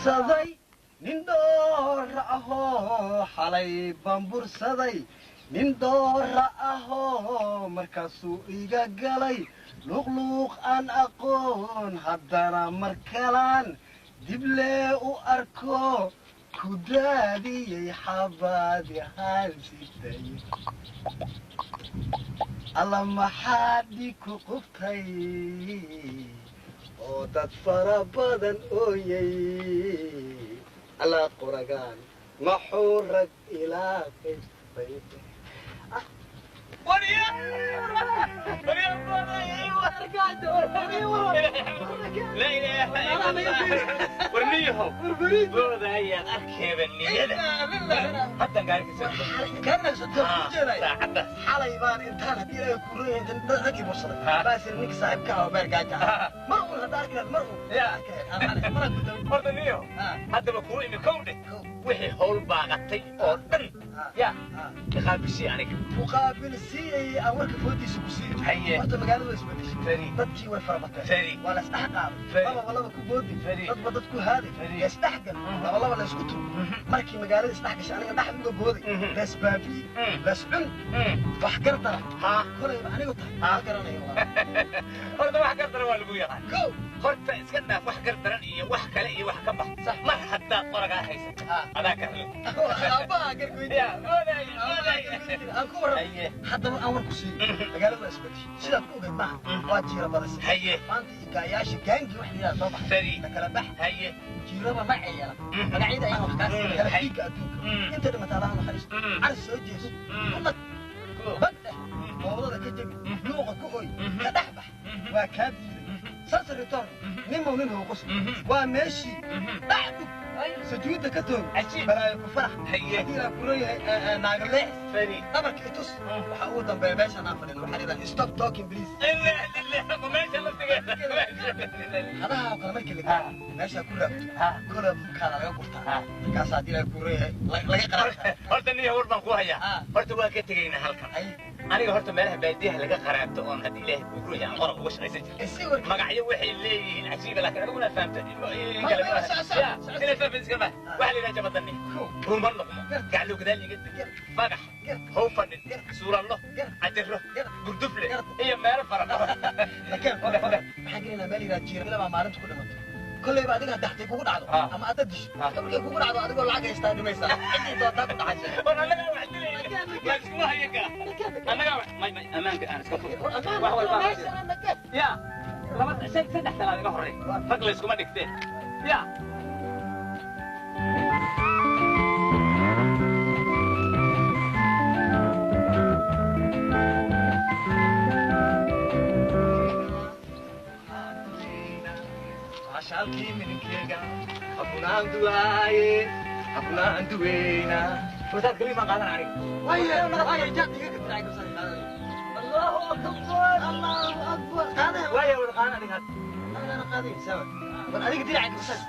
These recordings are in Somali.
Bursaday nin doora ahoo, xalay baan bursaday nin doora ahoo, markaasuu iga galay luuqluuq aan aqoon. Haddana mar kalaan diblee u arko, ku daadiyey xabaadi haansitay. Alla maxaa dhig ku qubtay oo dad fara badan ooyey? Alla qoragaan maxuu rag ilaa qaybsatay? لا اله الا الله. Warniyahow, boodayaan arkeeba niyada haddan gaariga. Saacaddaas. Xalay baan intaan, haddii Ilaahay ku roon yahay, intaan rag ii bursaday baasir ninka saaxiibka ah oo beer gaaja ah mar uun hadda arki lahayd, mar uun mara ku dawin. Horta niyahow, haddaba kuu imi kow dheh, wixii hawl baaqatay oo dhan ya iqaabishii aniga. Muqaabilsiiyey aan warka foodiisa ku siiyo. Haye. Horta magaaladu way isbedeshay. Fari. Dadkii way farabateen. Fari. Waa la isdhex qaaday. Fari. Lababa laba ku boodi. Fari. Dadba dad ku haaday. Fari. La isdhex gal, laba laba la isku tur. Markii magaalada isdhex gashay, aniga dhex uga booday. La isbaabi'i, la iscun, wax gardara kolayba anigu tahay ma garanayo. Horta wax gardaran waa lagu yaqaan. Go. Horta iska dhaaf wax gardaran iyo wax kale iyo wax ka bax. Sax. Mar haddaad qoragaa haysato, adaa karle. Aabbaha gargoydi. Ya boodaya, boodaya. Aan ku warramo. Haye. Haddaba aan war ku siiyo, magaalada waa isbedeshay sidaad ku ogeyd maaha, waa jiira badisay. Maanta iyo gaayaasha gaangi wax la yidhaha soo baxay. Fari. La kala bax. Haye. Jiiraba ma ceeyana, magacyada ayaan wax kaa siiya. Kala fiigga adduunka, inta dhimata Allaha naxariisto. Caris soo jeeso, unad bagdeh, goobadada ka jebi, luuqa ku oy, ka dhex bax, waa kaa diiday sansar return. Nimow nin hooqus waa meeshii dhac dhug sujuudda ka toogi. Cajiib. Balaayo ku farax. Haye. Haddii ilaa ku leeyahay naagaleex. Fari. Dhabarka itus, waxa ugu dambeeya meeshaan aan fadhino waxaa la yidhaha "Stop talking, please." Meesha laftigeeda. Hadaha oo kale markii la gaaro meeshaa ku raabto, kola bukaana laga gurtaa, markaasaa haddii ilaa ku leeyahay laga qaraabtaa. Horta niyo, war baan ku hayaa. Horta waa ka tegaynaa halkan. Aniga horta meelaha baadiyaha laga qaraabto oon haddii Ilaahay kuu ruuya aan qoran uga shaqaysan jiray. Isi warka. Magacyo waxay leeyihiin cajiiba, laakiin adiguna fahamta. Ma, soco, soco, soco. Ina fahamta iska ma waxaa la yidhaha jabadani, ruuma noqmo, gaclo gadaal iga deg, fagax, how fadhin, suurallo, cajaro, gurdufle iyo meelo fara badan. Lakeen waxaan gelinaa meel yidhaha jiirada baa maalinta ku dhimato. Kollayba adiga hadda hatay kugu dhacdo ama aad disho, markay kugu dhacdo adigoo lacag haystaa dhimaysaa, ciddii doontaa ku dhacaysa. War annagaa wax dilayna, la iskuma hayo kaa annagaa wax may may ammaanka aan iska furo wax walba ya laba shan saddex talaad iga horey, rag la iskuma dhigteen ya. Ashaalkii mininkeyga habnaan duwaaye, habnaan duweyna. Fursad kaliya maan qaadan aniga. Allahu akbar, Allahu akbar, qaadaya. Waaya wada qaadan aniga hadda. Ana qaaday sawa, war adiga dinaca ka sar.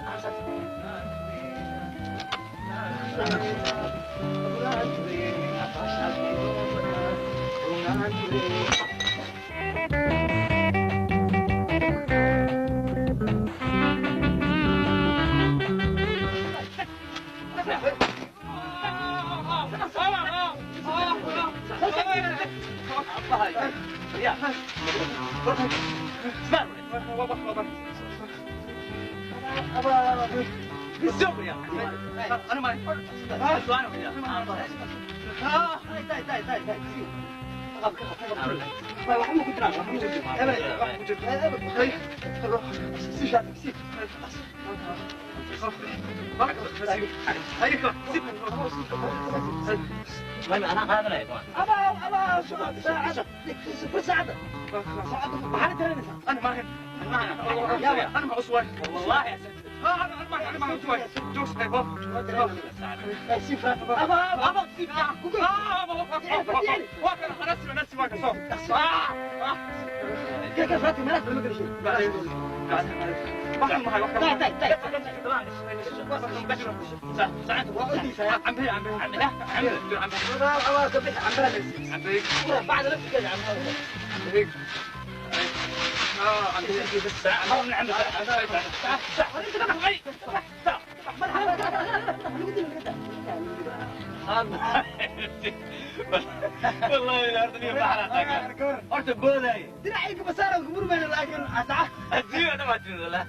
والله الأرض بحر horta booday dhinacayga basaaran ku murmayna laakiin asaca adduun ana ma tirin wallah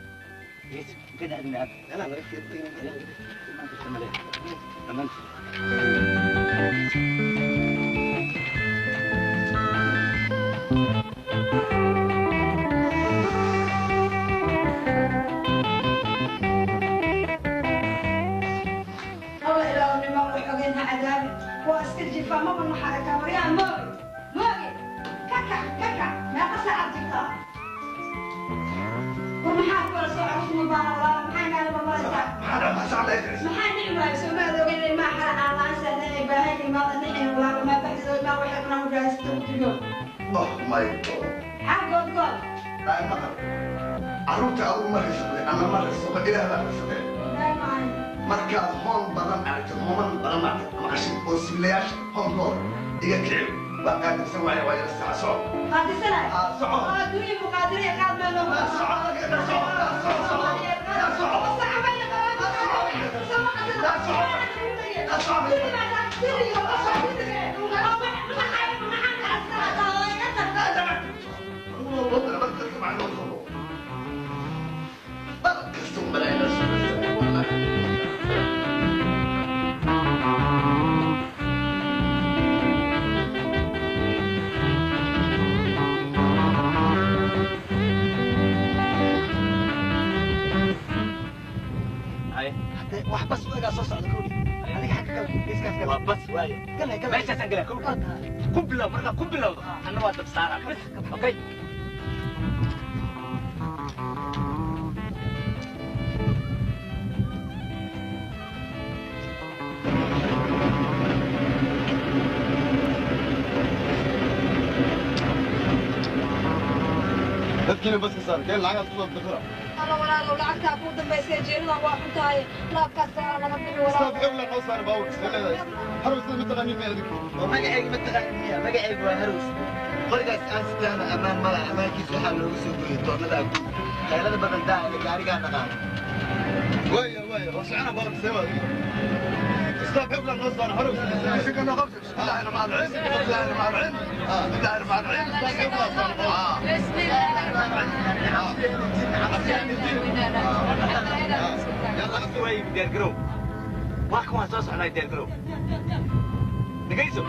الله إلهي ما وحقينها عذابي واسكت جفا ما بنا حركة وريا موي موي كاكا كاكا ما قصة عبدك ومحاك ولا سوء مبارك الله محاك على مبارك محاك نعمة سوما ذوقين ما حرق على سنة باهي ما نحن ولا ما بحث ما وحقنا وجالس تقول Oh my God. حق قول Ay maqal. Carruurta adigu ma haysatay ama ma haysato ilaah baa haysatay. Markaad hoon badan aragto, hooman badan aragto, ama qashin oo sibilayaasha hoonkooda iga kici. Waa qaadirsan waaya waa yara saca soco. قادسنا Ah, soco. الدنيا مقادرية قاد ما لهم Ah, soco, ah, soco, ah, soco, soco. Ah, soco. Ah, soco. Wax bas u egaa soo socda kowdhi adiga xagga kale geeskaas kale waa bas waaye galay galay meeshaasaan galaa kowdhi ku bilow markaa ku bilowdo anna waa dab saaraa bas okay. Dadkiina baska saar keen lacagaad kusoo dirtira. الله ولا لو لعبتها كود dambaysay jeerida waa xun tahay laabkaas kale naga bixi istaaf walaa ebla noo saar baawur iska leedahay harow sida mataqaanin ma adinku. Magacayga ma taqaanin miya? Magacaygu waa Harows. Qorigaas aan sitaana ammaan mala ammaankiis waxaa loogu soo gooyey toonnada aguud qaylada badan daa ee gaarigaa dhaqaala. Waaya waaya waa socona baawur see waa adiga istaaf ebla noo saar harow. بسم الله الرحمن الرحيم. Way diyaar garow, waa kan waan soo socnaa, diyaar garow, dhegayso.